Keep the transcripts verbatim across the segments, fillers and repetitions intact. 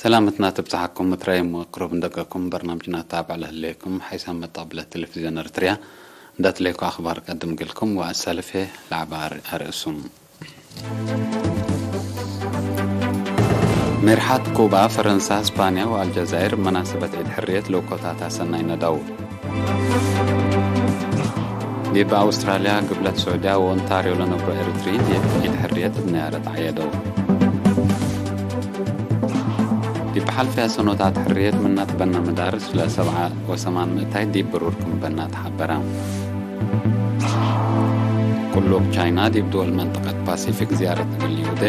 ሰላመትና ትብጽሐኩም ምትራይ ወቅሩብ እንደቀኩም በርናምጅና ታብዕ ለህሌኩም ሓይሳም መጣብለት ቴሌቪዝዮን ኤርትርያ እንዳትሌኩ አኽባር ቀድም ግልኩም ወአሳልፌ ለዐባ አርእሱም። ሜርሓት ኩባ፣ ፈረንሳ፣ ስፓንያ ወአልጀዛይር መናሰበት ዒድ ሕርየት ለእኮታታ ሰናይ ነዳው። ዲብ አውስትራልያ፣ ግብለት ሱዕድያ ወኦንታርዮ ለነብሮ ኤሪትሪን ዲብ ዒድ ሕርየት እብ ነያረት ዐየደው። ዲብ ሐልፈያ ሰኖታት ሕርየት ምናት በና መዳርስ ለሰብዓ ወሰማን ምእታይ ዲብ ብሩር ክም በና ተሐበረ። ቅሉብ ቻይና ዲብ ድወል መንጠቀት ፓሲፊክ ዝያረት እግል ይሁዴ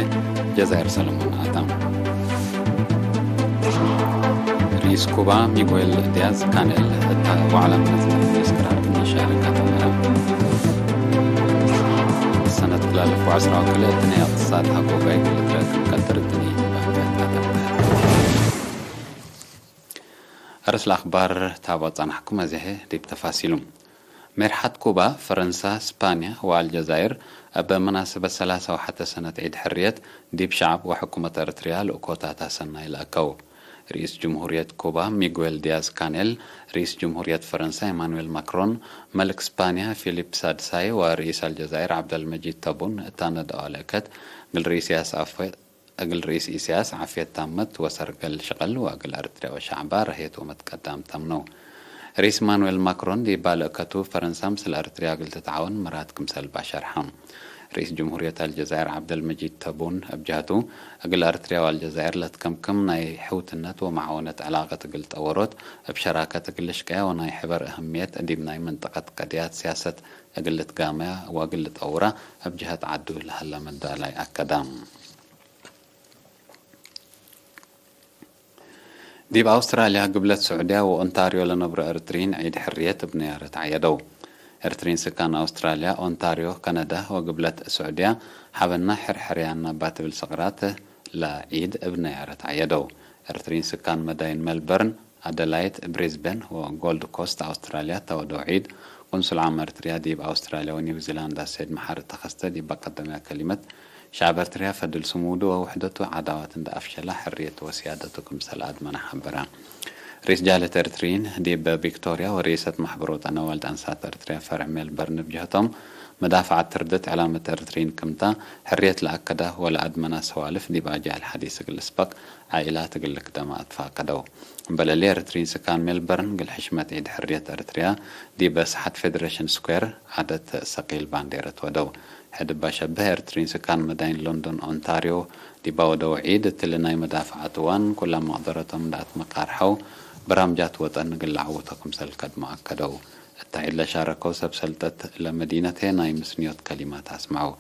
ጀዛይር ሰለሞን አታ። ርኢስ ኩባ ሚጉዌል ዲያዝ ካኔል እተ ወዐለ መዝነት ምስክራት ንሻረከት አመረ። ሰነት ክላልፍ ወዐስራ ወክልኤ እትንያ እቅትሳድ ሀጎጋይ ክልትረክብ ቀድር እትንይ ባንከት አተምተር። አርስ ለአኽባር ታቦ ጸናሕኩም አዜሐ ዲብ ተፋሲሉ። ሜርሐት ኩባ፣ ፈረንሳ፣ ስፓንያ ወአልጀዛይር እብ መናሰበት ሰላሳ ወሐተ ሰነት ዒድ ሕርየት ዲብ ሸዐብ ወሕኩመት ኤረትርያ ልእኮታታ ሰናይ ለአከው። ርኢስ ጅምሁርየት ኩባ ሚጉዌል ዲያዝ ካኔል፣ ርኢስ ጅምሁርየት ፈረንሳ ኤማኑኤል ማክሮን፣ መልክ ስፓንያ ፊሊፕ ሳድሳይ ወርኢስ አልጀዛይር ዐብደልመጂድ ተቡን እታ ነድአው ለእከት እግል ርኢስ ኢሳያስ አፈ-፣ እግል ርኢስ ኢሳያስ ዓፍየት ታመት ወሰርገል ሽቀል ወእግል ኤረትርያ ወሸዕባ ረህየት ወመትቀዳም ተምነው። ርኢስ ኢማኑኤል ማክሮን ዲባ ለእከቱ፣ ፈረንሳ ምስል ኤረትርያ እግል ትትዓወን ምራት ክምሰል ባሸርሐ። ርኢስ ጅምሁርየት አልጀዛይር ዐብደልመጂድ ተቡን እብ ጀህቱ፣ እግል ኤረትርያ ወአልጀዛይር ለትከምክም ናይ ሕውትነት ወመዓወነት ዕላቀት እግል ጠወሮት፣ እብ ሸራከት እግል ልሽቀያ ወናይ ሕበር እህምየት ዲብ ናይ መንጠቀት ቀድያት ሲያሰት እግል ልትጋመያ ወእግል ልጠውራ እብ ጀህት ዐዱ ለሀለ መዳላይ አከዳ። ዲብ አውስትራልያ፣ ግብለት ስዑድያ ወኦንታርዮ ለነብሮ ኤረትርዪን ዒድ ሕርየት እብ ነያረት ዐየደው። ኤረትርዪን ስካን አውስትራልያ፣ ኦንታርዮ፣ ከነዳ ወግብለት ስዑድያ ሐበና ሕርሕርያና እባ ትብል ሰቅራት ለዒድ እብ ነያረት ዐየደው። ኤረትርዪን ስካን መዳይን ሜልበርን፣ አደላይድ፣ ብሪዝበን ወጎልድ ኮስት አውስትራልያ ተወደው ዒድ፣ ቁንሱል ዓም ኤረትርያ ዲብ አውስትራልያ ወኒውዚላንድ አሰይድ መሓሪ ተኸስተ ዲብ ቀደምያ ከሊመት፣ ሸዐብ ኤረትርያ ፈድል ስሙዱ ወውሕደቱ ዓዳዋት እንዴ አፍሸላ፣ ሕርየቱ ወስያደቱ ክምሰል አድመነ ሐበረ። ርኢስ ጃልየት ኤረትርዪን ዲብ ቪክቶርያ ወርኢሰት ማሕበር ወጠን አዋልድ አንሳት ኤረትርያ ፈርዕ ሜልበርን እብ ጀህቶም፣ መዳፍዐት ትርድት ዕላመት ኤረትርዪን ክምታ፣ ሕርየት ለአከዳ ወለአድመና ሰዋልፍ ዲብ አጃል ሐዲስ እግል ልስበቅ፣ ዓኢላት እግል ልክደማ አትፋቀደው። እምበለሊ ኤረትርዪን ስካን ሜልበርን እግል ሕሽመት ዒድ ሕርየት ኤረትርያ ዲበ ሰሐት ፌደሬሽን ስኩዌር ዐደት ሰቂል ባንዴረት ወደው። ሕድ እባ ሸብህ ኤረትርዪን ስካን መዳይን ሎንዶን ኦንታርዮ ዲባ ወደው ዒድ እትሊ ናይ መዳፍዐት እዋን ኩለ መቅደረቶም እንዴ አትመቃርሐው በራምጃት ወጠን እግል ለዐውቶ ክምሰል ከድሞ አከደው። እተ ዒድ ለሻረከው ሰብ ሰልጠት ለመዲነቴ ናይ ምስንዮት ከሊማት አስመዐው።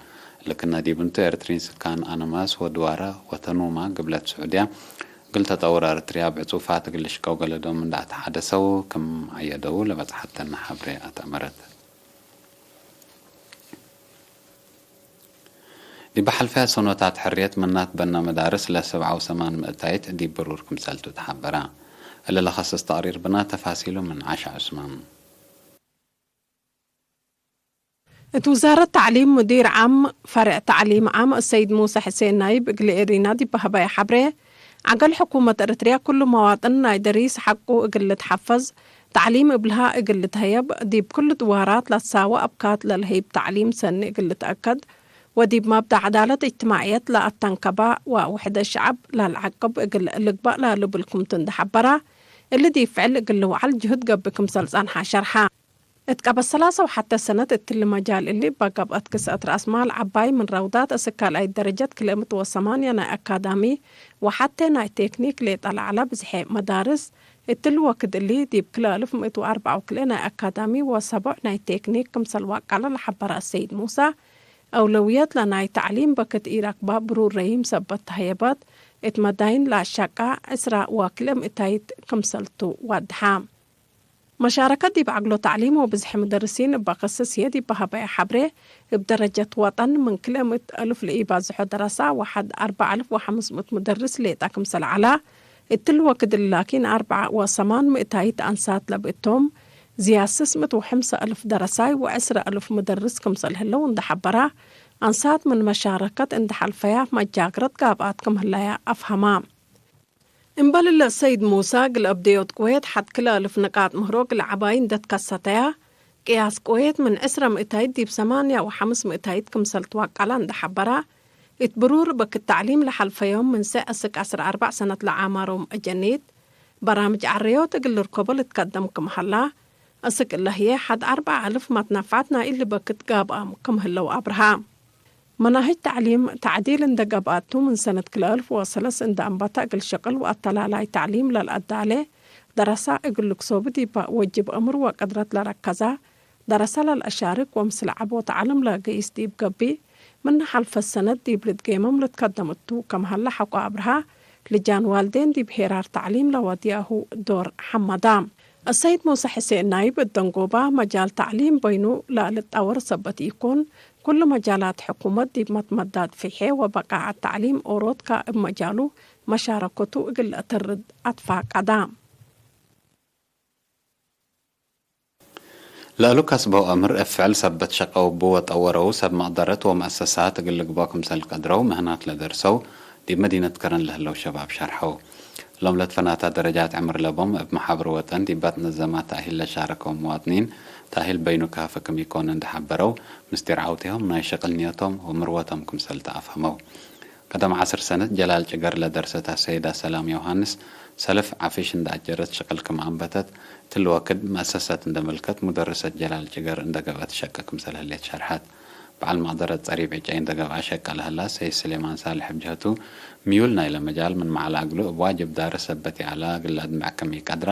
ልክና ዲብ እንቱ ኤረትርዪን ስካን አነማስ ወድዋረ ወተኑማ ግብለት ስዑድያ እግል ተጠውር ኤረትርያ እብ ዕጹፋት እግል ልሽቀው ገለዶም እንዴ አትሓደሰው ክም ዐየደው ለበጽሐተነ ሐብሬ አትአመረት። ዲብ ሐልፈያ ሰኖታት ሕርየት ምናት በና መዳርስ ለሰብዓ ወሰማን ምእታይት ዲብ ብሩር ክምሰልቱ ተሐበረ። እሊ ለኸስስ ተቅሪር ብና፣ ተፋሲሉ ምን ዓሻ ዑስማን። እት ውዛረት ተዕሊም ሙዲር ዓም ፈርዕ ተዕሊም ዓም አሰይድ ሙሰ ሕሴን ናይብ እግል ኤሪና ዲብ ሀበየ ሐብሬ፣ ዐገል ሕኩመት ኤረትርያ ኩሉ መዋጥን ናይ ደሪስ ሐቁ እግል ልትሐፈዝ፣ ተዕሊም እብልሃ እግል ልትሀየብ፣ ዲብ ኩሉ ድዋራት ለትሳወ አብካት ለልሀይብ ተዕሊም ሰኒ እግል ልትአከድ፣ ወዲብ መብዳ ዐዳለት እጅትማዕየት ለአተንከባ ወውሕደት ሸዐብ ለልዓቅብ እግል ልግበእ ለልብል ክምቱ እንዴ ሐበራ፣ እሊ ዲብ ፍዕል እግል ልውዓል ጅሁድ ገብእ ክምሰል ጸንሐ ሸርሐ። እት ቀበት ሰላሳ ወሐተ ሰነት እትሊ መጃል እሊ እበ ገብአት ክስአት ረአስ ማል ዐባይ ምን ረውዳት እስክ ካልኣይት ደረጀት ክልኤ ምእት ወሰማንያ ናይ አካዳሚ ወሐቴ ናይ ቴክኒክ ሌጠ ለዐለ ብዝሔ መዳርስ፣ እትሊ ወክድ እሊ ዲብ ክልኤ አልፍ ምእት ወአርበዓ ወክልኤ ናይ አካዳሚ ወሰቦዕ ናይ ቴክኒክ ክምሰል ዋቀለ ለሐበረ አሰይድ ሙሳ፣ አውለውየት ለናይ ተዕሊም በክት ኢረክባ ብሩር ረዪም ሰበት ተህየበት፣ እት መዳይን ለአሸቃ ዕስራ ወክልኤ ምእታይት ክምሰልቱ ዋድሐ። መሻረከት ዲብ ዐግሎ ተዕሊም ወብዝሒ ምደርሲን እበ ክስስ ህዬ ዲብ ሀበየ ሐብሬ፣ እብ ደረጀት ወጠን ምን ክልኤ ምእት አልፍ ለኢባዝሖ ደረሳ ወሐድ አርበዕ አልፍ ወሐምስ ምእት ምደርስ ሌጠ ክምሰል ዐላ፣ እትሊ ወክድ እሊ ላኪን አርበዕ ወሰማን ምእታይት አንሳት ለብእቶም፣ ዝያድ ስስ ምእት ወሐምሳ አልፍ ደረሳይ ወዕስራ አልፍ ምደርስ ክምሰል ህለው እንዴ ሐበራ፣ አንሳት ምን መሻረከት እንዴ ሐልፈያ መጃግረት ጋብአት ክም ህለያ አፍሀማ። እምበል እለ ሰይድ ሙሳ እግል አብደዮት ቅዌት ሐድ ክለ አልፍ ንቃጥ ምህሮ እግል ዐባይ እንደ ትከሰተያ፣ ቅያስ ቅዌት ምን ዕስረ ምእታይት ዲብ ሰማንያ ወሐምስ ምእታይት ክምሰል ትዋቀላ እንደ ሐበራ፣ እት ብሩር በክት ተዕሊም ለሐልፈዮም ምንሰዕ እስክ ዐስር አርበዕ ሰነት ለዓማሮም አጀኒት፣ በራምጅ ዐረዮት እግል ልርከቦ ልትከደም ክም ሀላ፣ እስክ እለ ህዬ ሐድ አርበዕ አልፍ መትነፋዕት ናይ እሊ በክት ጋብአም ክም ህለው አብርሃ። መናህጅ ተዕሊም ተዕዲል እንደ ገብአቱ፣ ምን ሰነት ክልኤ አልፍ ወሰለስ እንደ አንበተ እግል ሸቅል ወአተላላይ ተዕሊም ለልአዳሌ ደረሳ እግል ልክሶቡ ዲበ ወጅብ እምር ወቅድረት ለረከዘ ደረሳ ለልአሻርክ ወምስል ዐቦት ዐለም ለገይስ ዲብ ገብእ፣ ምነ ሐልፈት ሰነት ዲብ ልትጌመም ልትከደም እቱ፣ ከም ሀለ ሐቆ አብርሃ ልጃን ዋልዴን ዲብ ሄራር ተዕሊም ለወድያሁ ዶር ሐመዳ። አሰይድ ሙሰ ሕሴን ናይብ እት ደንጎባ፣ መጃል ተዕሊም በይኑ ለልትጠወር ሰበት ኢኮን፣ ኩሉ መጃላት ሕኩመት ዲብ መትመዳድ ፊሔ ወበቃዐት ተዕሊም ኦሮት ከእብ መጃሉ መሻረከቱ እግል ለአተርድ አትፋቀዳ። ለእሉ ከስበው አምር እብ ፍዕል ሰበት ሸቀው እቡ ወጠወረው ሰብ መቅደረት ወመአሰሳት እግል ልግበኦ ክምሰል ቀድረው ምህናት ለደርሰው ዲብ መዲነት ከረን ለህለው ሸባብ ሸርሐው። ሎም ለትፈናታ ደረጃት ዕምር ለቦም እብ መሓብር ወጠን ዲብ አትነዘማት ተእሂል ለሻረከው ምዋጥኒን፣ ተእሂል በይኑ ካፊ ክም ኢኮን እንዴ ሐበረው፣ ምስጢር ዐውቴሆም ናይ ሸቅል ንየቶም ወምርወቶም ክምሰል ተአፍሀመው። ቀደም ዐስር ሰነት ጀላል ጭገር ለደርሰት አሰይዳ ሰላም ዮሃንስ፣ ሰልፍ ዐፊሽ እንዴ አጀረት ሸቅል ክም አንበተት፣ ትል ወክድ መአሰሰት እንዴ መልከት ሙደርሰት ጀላል ጭገር እንዴ ገብአት ሸቂ ክምሰል ህሌት ሸርሐት። በዐል መቅደረት ጸሪብ ዕጨይ እንዴ ገብአ ሸቂ ለህላ ሰይድ ስሌማን ሳልሕ እብ ጀህቱ፣ ምዩል ናይለ መጃል ምን መዓላ እግሉ እብ ዋጅብ ዳርስ ሰበት ይዐላ እግል ለአድምዕ ክም ኢቀድራ፣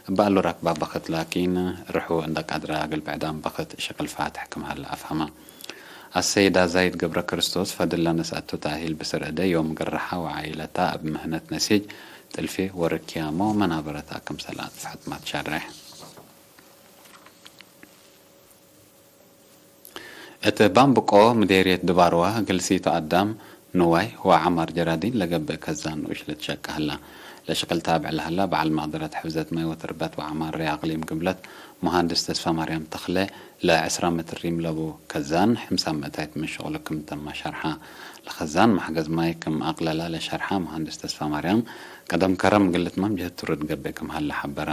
እበ እሉ ረክባ በክት ላኪን፣ ርሑ እንዴ ቀድራ እግል ብዕዳም በክት ሽቅል ፋትሕ ክም ሀለ አፍሀመ። አሰይዳ ዛይድ ገብረክርስቶስ ፈድለ ነስአቱ ተእሂል ብስር እደ ዮም ግርሐ ወዓኢለታ እብ ምህነት ነሲጅ፣ ጥልፌ ወርክያሞ መናበረታ ክምሰል አጥፍሐት ማትሸሬሕ። እት ባምብቆ ምዴርየት ድባርዋ እግል ሲቶ አዳም ንዋይ ወዐማር ጀራዲን ለገብእ ከዛን ንኡሽ ልትሸቀ ሀላ። ለሽቅል ታብዕ ለሀላ በዐል መቅደረት ሕፍዘት ማይ ወትርበት ወዐማሬ አቅሊም ግብለት መሃንድስ ተስፋማርያም ተክለ ለዕስራ ምትር ሪም ለቡ ከዛን ሕምሳ ምእታይት ምን ሽቅሉ ክም ተመ ሸርሐ። ለከዛን መሕገዝ ማይ ክም አቅለላ ለሸርሐ መሃንድስ ተስፋማርያም፣ ቀደም ከረም እግል ልትመም ጀህት ትሩድ ገብእ ክም ሀለ ሐበረ።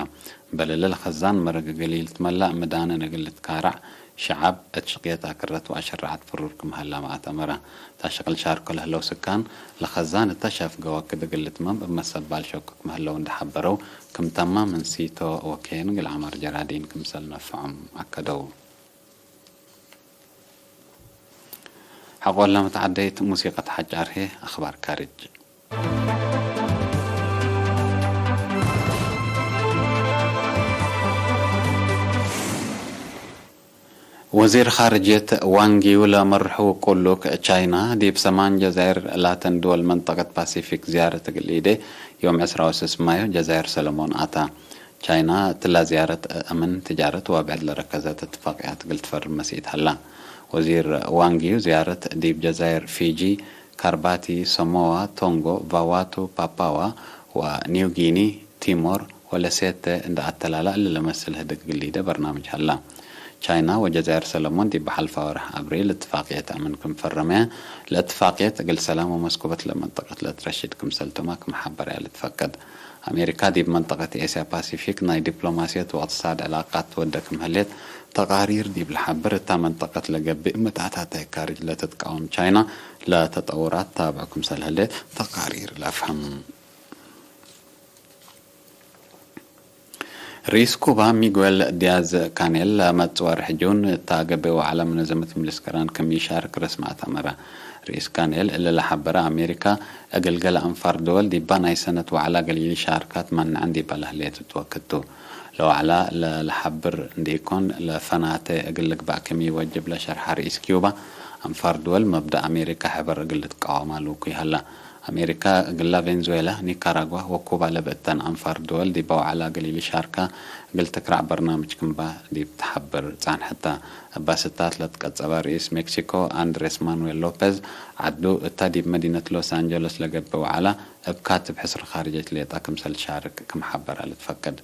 በልለ ለከዛን መርግ እግል ኢልትመላእ ምዳንን እግል ልትካረዕ፣ ሸዐብ እት ሽቅየት አክረት ወአሸረዐት ፍሩር ክም ሀላመ አትአመረ። እታ ሸቅል ሻርኮ ለህለው ስካን፣ ለከዛን እተ ሻፍገ ወክድ እግል ልትመም እብ መሰባል ሸቁ ክም ህለው እንዴ ሐበረው፣ ክም ተመ ምን ሲቶ ወኬን እግል ዐማር ጀራዲን ክምሰል ነፍዖም አከደው። ሐቆለ መትዓደይት ሙሲቀት ሐጫር ህዬ አኽባር ካርጅ። ወዚር ኻርጅየት ዋንግ ዪ ለመርሑ ውቁሉክ ቻይና፣ ዲብ ሰማን ጀዛይር ላተን ድወል መንጠቀት ፓሲፊክ ዝያረት እግል ኢዴ፣ ዮም ዕስራ ወስስ ማዮ ጀዛይር ሰለሞን አታ። ቻይና እትላ ዝያረት አምን ትጃረት ወብዕድ ለረከዘት እትፋቅያት እግል ትፈርም መስኢት ሀላ። ወዚር ዋንግ ዩ ዝያረት ዲብ ጀዛይር ፊጂ፣ ካርባቲ፣ ሰሞዋ፣ ቶንጎ፣ ቫዋቱ፣ ፓፓዋ ወኒው ጊኒ፣ ቲሞር ወለሴተ እንደ አተላላ እሊ ለመስል ህድግ እግል ኢዴ በርናምጅ ሀላ። ቻይና ወጀዛይር ሰለሞን ዲብ ሐልፋ ወርሕ አብሪል እትፋቅየት አምን ክም ፈረመየ፣ ለእትፋቅየት እግል ሰላም ወመስኩበት ለመንጠቀት ለትረሽድ ክምሰልቱመ ክም ሐበረያ ልትፈቀድ። አሜሪካ ዲብ መንጠቀት ኤስያ ፓሲፊክ ናይ ዲፕሎማስየት ወእቅትሳድ ዕላቃት ትወደ ክም ህሌት ተቃሪር ዲብ ለሐብር፣ እታ መንጠቀት ለገብእ መትአታታይ ካርጅ ለትትቃወም ቻይና ለተጠውራት ታብዕ ክምሰል ህሌት ተቃሪር ለአፍህም። ርኢስ ኩባ ሚጉዌል ዲያዝ ካኔል ለመጽእ ወርሕ ጁን እታ ገብእ ወዐለ መነዘመት ምልስ ቅራን ክም ኢሻርክ ረስሚ አትአመረ። ርኢስ ካኔል እሊ ለሐበረ፣ አሜሪካ እግል ገሌ አንፋር ድወል ዲባ ናይ ሰነት ወዐላ ገሊል ሻርካት መነዐን ዲባ ለህሌት እት ወክድ ቱ። ለወዐላ ለለሐብር እንዲኢኮን፣ ለፈናተ እግል ልግባእ ክም ኢወጅብ ለሸርሐ ርኢስ ኪዩባ፣ አንፋር ድወል መብደእ አሜሪካ ሕበር እግል ልትቃወማ ልውኩይ ሀላ። አሜሪካ እግላ ቬንዙዌላ፣ ኒካራጓ ወኩባ ለብእተን አንፋር ድወል ዲበ ወዐላ ገሊል ሻርካ እግል ትክራዕ በርናምጅ ክምባ ዲብ ተሐብር ጻንሐተ። እባ ስታት ለትቀጸበ ርኢስ ሜክሲኮ አንድሬስ ማኑዌል ሎፔዝ፣ ዐዱ እታ ዲብ መዲነት ሎስ አንጀለስ ለገብእ ወዐላ እብ ካትብ ሕስር ካርጀት ሌጣ ክምሰል ትሻርክ ክም ሐበረ ልትፈቅድ።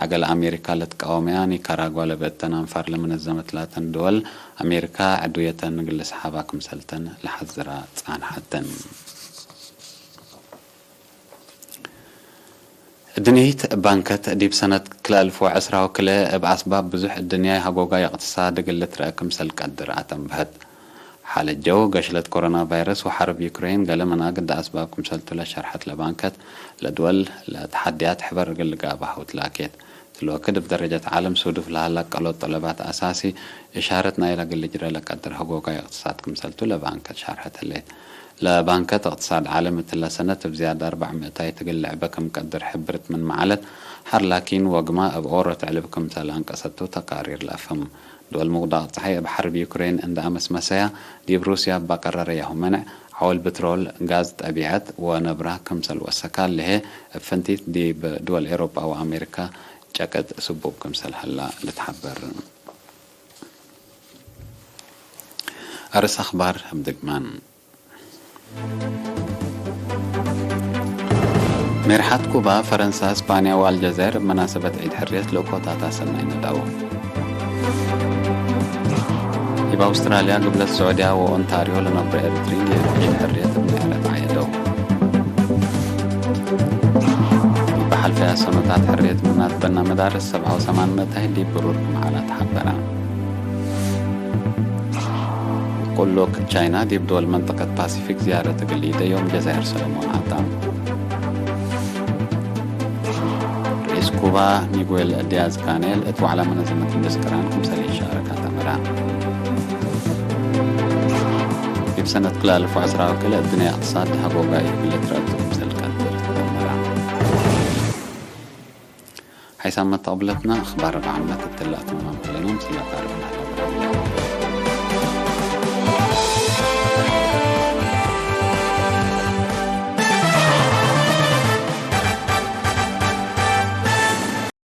አገል አሜሪካ ለትቃወመያ ኒካራጓ ለብእተን አንፋር ለመነዘመት ላተን ድወል፣ አሜሪካ ዕዱየተን እግል ልስሓባ ክምሰልተን ለሐዝራ ጻንሐተን። እድንይት ባንከት ዲብ ሰነት ክልኤ አልፍ ወዐስራ ወክልኤ እብ አስባብ ብዙሕ እድንያይ ሀጎጋይ እቅትሳድ እግል ልትረአ ክምሰል ቀድር አተንብሀት። ሓለት ጀው፣ ገሽለት ኮሮና ቫይረስ ወሐርብ ዩክሬን ገሌ ምን አግደ አስባብ ክምሰልቱ ለሸርሐት ለባንከት፣ ለድወል ለተሐድያት ሕበር እግል ልጋብሐው ትላኬት። እትሊ ወክድ እብ ደረጀት ዓለም ሱዱፍ ለሀላ ቀሎት ጠለባት አሳሲ እሻረት ናይለ እግል ልጅረ ለቀድር ሀጎጋይ እቅትሳድ ክምሰልቱ ለባንከት ሻርሐት ህሌት። ለባንከት እቅትሳድ ዓለም እትለ ሰነት እብ ዝያድ አርበዕ ምእታይት እግል ልዕበ ክም ቀድር ሕብርት ምንመ ዐለት፣ ሐር ላኪን ወግማ እብ ኦሮ ትዕልብ ክምሰል አንቀሰቱ ተቃሪር ለአፍህም። ድወል ሙቅዳቅ ጸሓይ እብ ሐርብ ዩክሬን እንደ አመስመሰያ፣ ዲብ ሩስያ እበ ቀረረያሁ መንዕ፣ ዐወል ብትሮል፣ ጋዝ ጠቢዐት ወነብራ ክምሰል ወሰካል ለሀ እብ ፍንቲት ዲብ ድወል ኤሮጳ ወአሜሪካ ጨቅጥ ስቡብ ክምሰል ሀላ ልትሐበር። አርስ አኽባር እብ ድግማን። ሜርሓት ኩባ፣ ፈረንሳ፣ እስፓንያ ወአልጀዛይር እብ መናሰበት ዒድ ሕርየት ለእኮታታ ሰናይ ነዳው። እብ አውስትራልያ፣ ግብለት ስዑድያ ወኦንታርዮ ለነብሮ ኤሪትሪን ዲብ ዒድ ሕርየት እብ ንዕረት ዐየደው። እብ ሐልፈያ ሰኖታት ሕርየት ምናት በና መዳርስ ሰብዓ ወሰማን መታህት ዲብ ብሩር ክም ዐላ ተሐበረ። ቁሉክ ቻይና ዲብ ዶል መንጠቀት ፓሲፊክ ዝያረት እግል ኢደ ዮም ጀዛይር ሰለሞን አጣም። ርኢስ ኩባ ሚጉዌል ዲያዝ ካኔል እት ወዕለ መነዘመት እንድስክራን ክምሰል ኢሻረክ አተመረ። ዲብ ሰነት ክልኤ አልፍ ወዐስራ ወክልኤ እድንያ እቅትሳድ ሀጎጋይ እግል ልትረአቱ ክምሰል ቀድር ተመረ። ሐይሳም መተቅብለትነ አኽባር ረብዓ ዓመት እትለ አትመመ ክልነ ምስለ አቃርብ ለሀለ ብራለ።